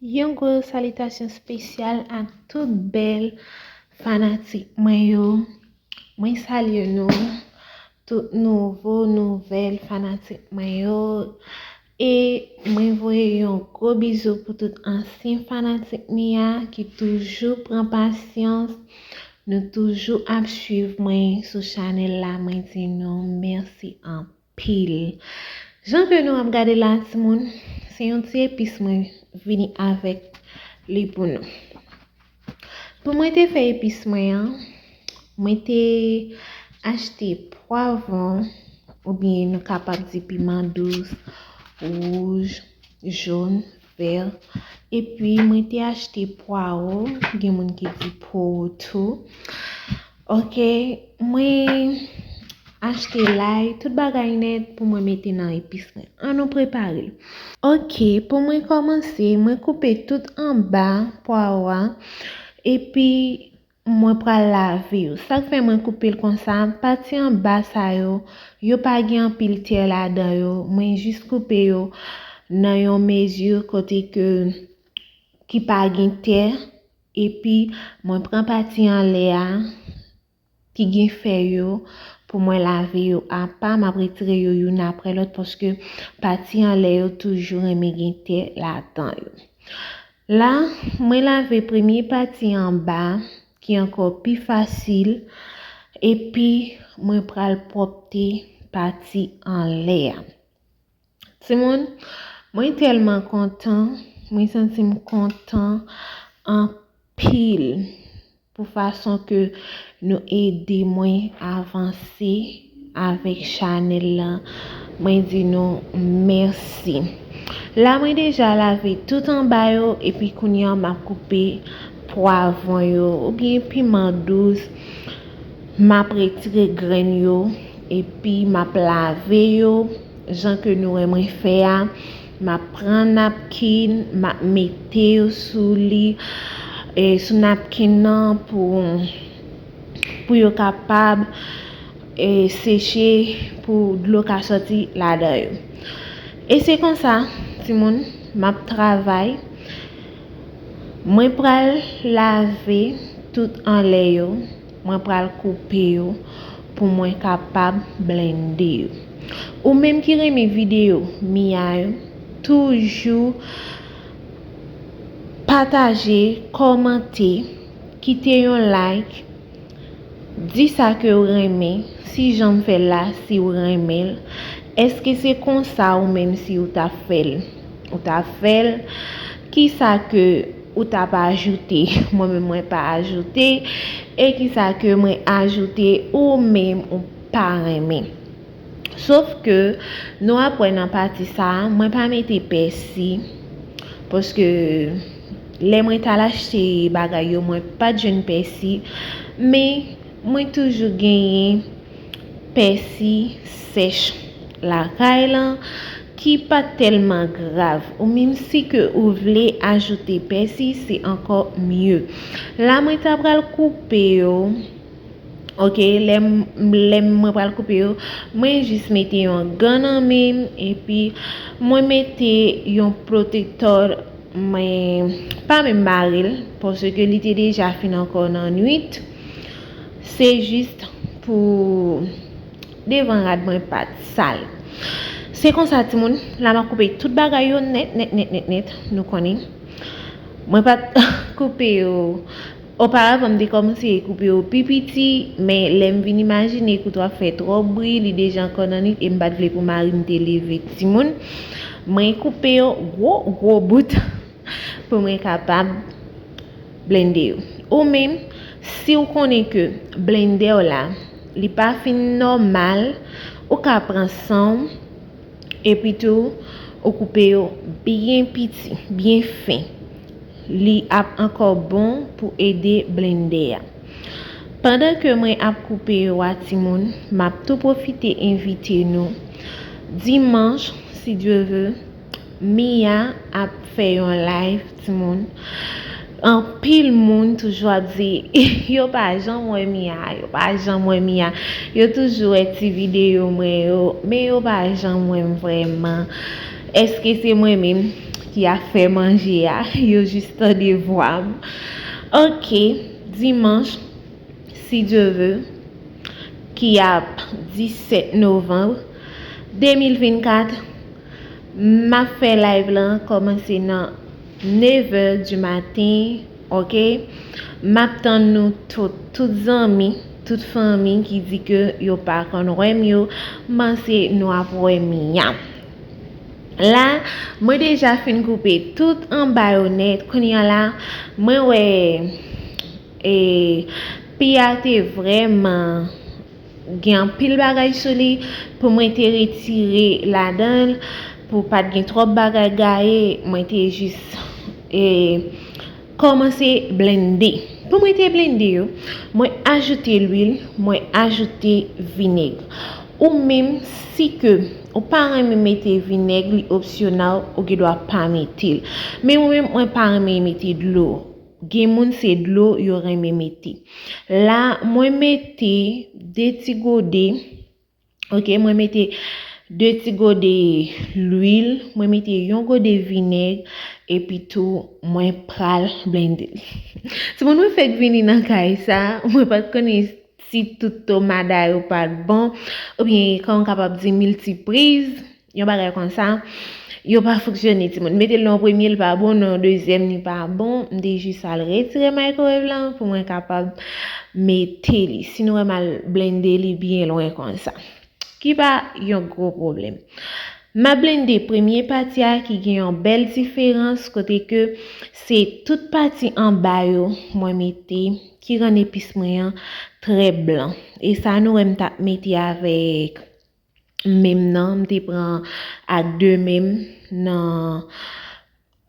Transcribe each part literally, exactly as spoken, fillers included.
Yon gwo salitasyon espesyal ak tout bèl fanatik mwen yo. Mwen salye nou, tout nouvo, nouvèl fanatik mwen yo. E mwen voye yon gwo bizou pou tout ansyen fanatik Mia ki toujou pran pasyans. Nou toujou ap swiv mwen sou chanèl la. Mwen di nou mèsi anpil. Jan ke nou ap gade la, timoun, se yon ti epis mwen vini avèk li pou nou. Pou mwen te fè epis mwen an, mwen te achte pwavwon, oubyen nou kapab di piman dous, wouj, jòn, vè. Epi mwen te achte pwawo, gen moun ki di pwowo tou. Ok, mwen achte lay, tout bagay nèt pou mwen mete nan epis mwen. Ann nou prepare l. Ok, pou mwen kòmanse, mwen koupe tout anba pwawo a, epi mwen pral lave yo. Sa k fè mwen koupe l konsa, pati anba sa yo, yo pa gen anpil tè ladan yo. Mwen jis koupe yo nan yon mezi kote ke, ki pa gen tè. Epi mwen pran pati anlè a ki gen fè yo pou mwen lave yo apa. M ap retire yo youn apre lòt paske pati anlè yo toujou renmen gen tè ladan yo. La, mwen lave premye pati anba ki ankò pi fasil, epi mwen pral pwòpte pati anlè a. Timoun, mwen tèlman kontan, mwen santi m kontan anpil pou fason ke nou ede mwen avanse avèk chanèl la. Mwen di nou mèsi. La, mwen deja lave tout anba yo, epi kounye a m ap koupe pwavwon yo, oubyen piman dous. M ap retire grenn yo, epi m ap lave yo jan ke nou wè mwen fè a. M ap pran napkin, m ap mete yo sou li, e, sou napkin nan pou, pou yo kapab, e, seche, pou dlo ka sòti ladan yo. E se konsa, timoun, m ap travay. Mwen pral lave tout anlè yo, mwen pral koupe yo pou mwen kapab blende yo. Ou menm ki renmen videyo Mia yo, toujou pataje, kòmante, kite yon like, di sa ke w renmen, si jan m fè l la, si w renmen l. Èske se konsa ou menm si w ta fè l? Ou ta fè l? Kisa ke ou t ap ajoute? Mwen menm, mwen pa ajoute. E kisa ke mwen ajoute ou menm ou pa renmen? Sof ke nou ap wè nan pati sa a, mwen pa mete pèsi, paske lè mwen t al achte bagay yo, mwen pa t jwenn pèsi, men mwen toujou genyen pèsi sèch lakay lan, ki pa tèlman grav. Ou menm si ke ou vle ajoute pèsi, se ankò mye. La, mwen ta pral koupe yo. Ok, lè m, lè mwen pral koupe yo, mwen jis mete yon gan nan men m, epi mwen mete yon pwotektè, mwen pa menm mare l, paske li te deja fin ankò nan nwit. Se jis pou devan rad mwen pa t sal. Se konsa, timoun, la m ap koupe tout bagay yo nèt, nèt, nèt, nèt, nèt, nou konnen. Mwen pa t koupe yo. Oparavan, m te kòmanse koupe yo pi piti, men lè m vin imajine kouto ap fè twòp bri, li deja ankò nan nwit, e m pa t vle pou mari m te leve timoun. Mwen koupe yo gwo, gwo bout pou mwen kapab blende yo. Ou menm, si w konnen ke blendè w la, li pa fin nòmal, ou ka pran san w, epi tou, ou koupe yo byen piti, byen fen. Li ap ankò bon pou ede blendè a. Pandan ke mwen ap koupe yo a, timoun, m ap tou pwofite envite nou. Dimanch, si Dye vle, Mia ap fè yon live, timoun. Anpil moun toujou ap di, yo pa janm wè Mia, yo pa janm wè Mia. Yo toujou wè ti videyo mwen yo, men yo pa janm wè m vrèman. Èske se mwen menm ki ap fè manje a, yo jis tande vwa m. Ok, dimanch, si Dye ve, ki ap disèt novanm de mil vennkat, m ap fè live lan kòmanse nan nevè di maten, ok? M ap tann nou tout, tout zanmi, tout fanmi ki di ke yo pa konn wè m yo, m panse nou ap wè m ya. La, mwen deja fin koupe tout anba yo nèt. Kounye a la, mwen wè e, pi a te vrèman gen anpil bagay sou li pou mwen te retire ladan l, pou pa t gen twòp bagay gaye, mwen te jis e, kòmanse blende. Pou mwen te blende yo, mwen ajoute lwil, mwen ajoute vinèg. Ou menm, si ke ou pa renmen mete vinèg, li opsyonal, ou gen dwa pa mete l. Men mwen menm, mwen pa renmen mete dlo. Gen moun se dlo yo renmen mete. La, mwen mete de ti gode, ok, mwen mete de ti gode lwil, mwen mete yon gode vinèg, epi tou mwen pral blende l. Timoun mwen fèk vini nan kay sa, mwen pa t konnen si tout tomada yo pa t bon, oubyen kòman w kapab di miltipriz, yon bagay konsa, yo pa fonksyone, timoun. Mete l nan premye, l pa bon, nan dezyèm, li pa bon. M te jis al retire microwave lan pou mwen kapab mete li. Si nou wè m al blende li byen lwen konsa. Ki pa yon gwo pwoblèm. M ap blende premye pati a ki gen yon bèl diferans kote ke se tout pati anba yo mwen mete ki rann epis mwen an trè blan. E sa nou wè m t ap mete avèk men m nan, m te pran ak de men m nan,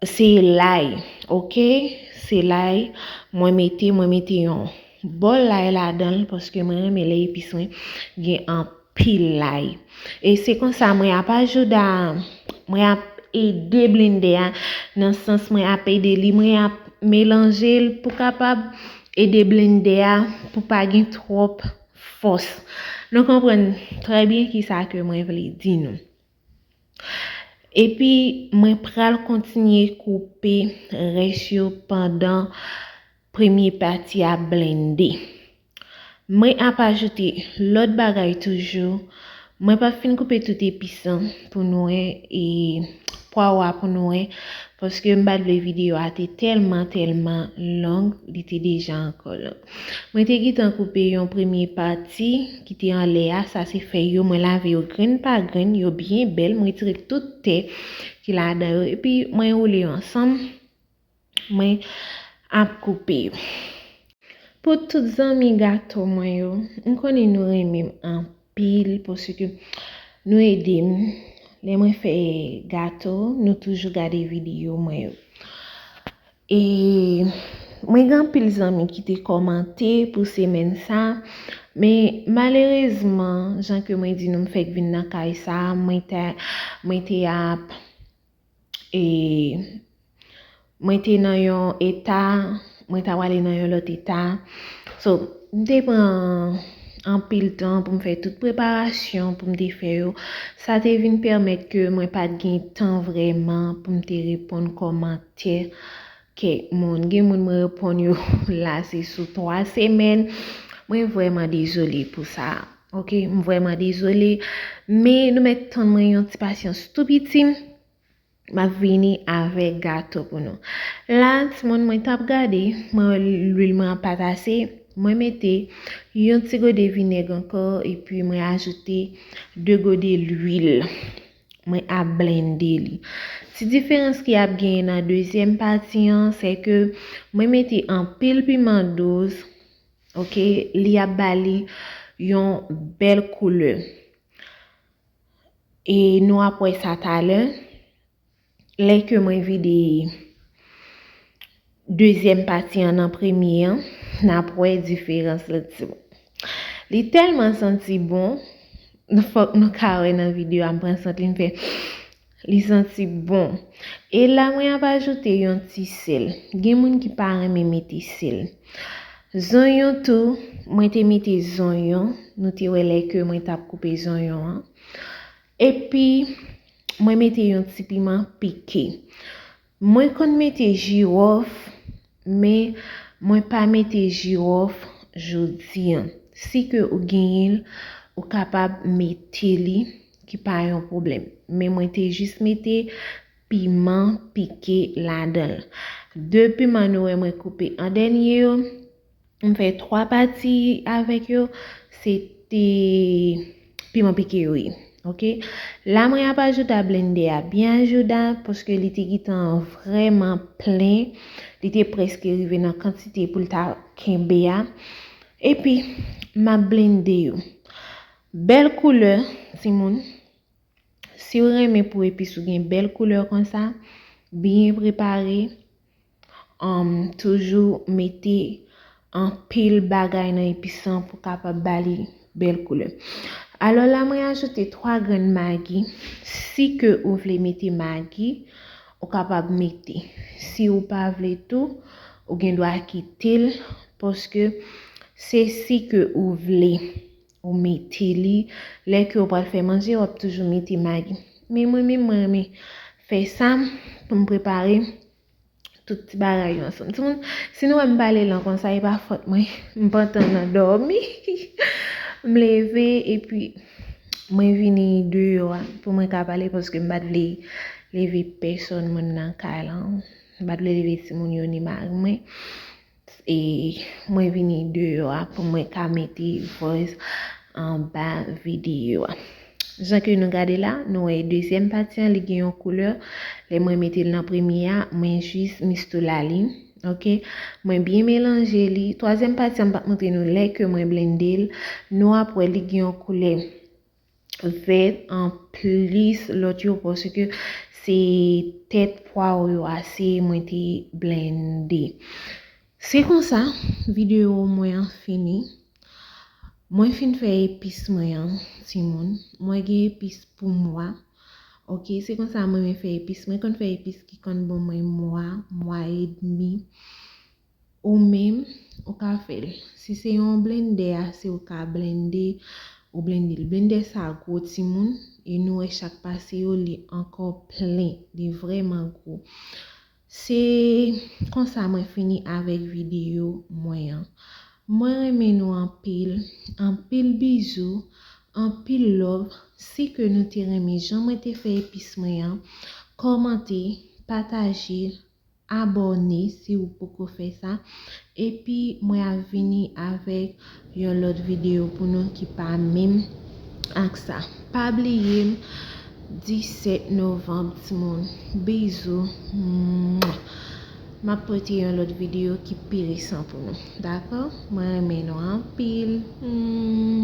se lay, ok? Se lay, mwen mete, mwen mete yon bòl lay ladan l, paske mwen renmen lè epis mwen gen anpil lay. E se konsa mwen ap ajouda, mwen ap ede blendè a, nan sans mwen ap ede li, mwen ap melanje l pou kapab ede blendè a pou pa gen twòp fòs. Nou konprann trè byen kisa ke mwen vle di nou. Epi, mwen pral kontinye koupe rès yo pandan premye pati a blende. Mwen ap ajoute lòt bagay toujou. Mwen p ap fin koupe tout epis lan pou nou wè, e pwawo a pou nou wè, paske m pa t vle videyo a te tèlman, tèlman long, li te deja ankò long. Mwen te gentan koupe yon premye pati ki te anlè a, sa se fèy yo, mwen lave yo grenn pa grenn, yo byen bèl, mwen retire tout tè ki ladan yo, epi mwen woule yo ansanm, mwen ap koupe yo. Pou tout zanmi gato mwen yo, m konnen nou renmen m anpil, paske nou ede m. Lè mwen fè gato, nou toujou gade videyo mwen yo. E mwen gen anpil zanmi ki te kòmante pou semèn sa, men malerezman, jan ke mwen di nou, m fèk vin nan kay sa, mwen te, mwen te ap, e, mwen te nan yon eta, mwen ta prale nan yon lòt eta. So, m te pran anpil tan pou m fè tout preparasyon pou m te fè yo. Sa te vin pèmèt ke mwen pa t gen tan vrèman pou m te reponn kòmantè kèk moun. Gen moun mwen reponn yo la se sou twa semèn. Mwen vrèman dezole pou sa. Ok, m vrèman dezole. Men nou mèt tann mwen yon ti pasyans tou piti. M ap vini avèk gato pou nou. La, timoun, mwen t ap gade, mwen wè lwil mwen an pa t ase. Mwen mete yon ti gode vinèg ankò, epi mwen ajoute de gode lwil. Mwen ap blende li. Ti diferans ki ap genyen nan dezyèm pati an, se ke mwen mete anpil piman dous, ok, li ap ba li yon bèl koulè. E nou ap wè sa talè, lè ke mwen vide dezyèm pati an nan premye an, n ap wè diferans lan, timoun. Li tèlman santi bon, fòk nou ka wè nan videyo a, m pran sant li, m fè, li santi bon. E la, mwen ap ajoute yon ti sèl. Gen moun ki pa renmen mete sèl. Zonyon tou, mwen te mete zonyon. Nou te wè lè ke mwen t ap koupe zonyon an. Epi, mwen mete yon ti piman pike. Mwen konn mete jiwòf, men mwen pa mete jiwòf jodi an. Si ke ou genyen l, ou kapab mete li, ki pa yon pwoblèm. Men mwen te jis mete piman pike ladan l. De piman nou wè mwen koupe an dènye yo, m fè twa pati avèk yo, se te piman pike yo ye. Oke. La mwen ap ajouta blendè a byen ajouta, paske li te gentan vrèman plen. Li te prèske rive nan kantite pou l ta kenbe a. Epi, m ap blende yo. Bèl koulè, timoun. Si w renmen pou epis ou gen bèl koulè konsa, byen prepare, um, toujou mete anpil bagay nan epis lan pou kapab ba li bèl koulè. Alò la, mwen ajoute twa grenn magi. Si ke ou vle mete magi, ou kapab mete. Si ou pa vle tou, ou gen dwa kite l, paske se si ke ou vle ou mete li. Lè ke ou pral fè manje, w ap toujou mete magi. Men mwen menm, mwen renmen fè sa pou m prepare tout ti bagay yo ansanm. Timoun, si nou wè m pale lan konsa, e pa fòt mwen. M pantan nan dòmi. M leve epi mwen vini deyò a pou mwen ka pale, paske m pa t vle leve pèsòn moun nan kay lan. M pa t vle leve timoun yo ni mari mwen. E mwen vini deyò a pou mwen ka mete voice anba videyo a. Jan ke nou gade la, nou wè dezyèm pati an, li gen yon koulè. Lè mwen mete l nan premye a, mwen jis mistoula li. Oke, mwen byen melanje li. Twazyèm pati an, m p ap montre nou lè ke mwen blende l. Nou ap wè li gen yon koulè vè anplis lòt yo, paske se tèt pwawo yo a se mwen te blende. Se konsa, videyo mwen an fini. Mwen fin fè epis mwen an, timoun. Mwen gen epis pou mwa. Oke, se konsa mwen renmen fè epis. Mwen konn fè epis ki konn ban mwen mwa, mwa edmi. Ou menm, ou ka fè l. Si se yon blendè a, si ou ka blende, ou blende l. Blendè sa gwo, timoun, e nou wè chak pase yo, li ankò plen, li vrèman gwo. Se konsa mwen fini avèk videyo mwen an. Mwen renmen nou anpil, anpil bizou, anpil love. Si ke nou te renmen jan mwen te fè epis mwen an, kòmante, pataje, abòne si ou poko fè sa. Epi mwen ap vini avèk yon lòt videyo pou nou ki pa menm ak sa. Pa bliye m, disèt novanm, timoun. Bizou. Mwah. M ap pote yon lòt videyo ki pi resan pou nou. Dakò? Mwen renmen nou anpil. Mwah.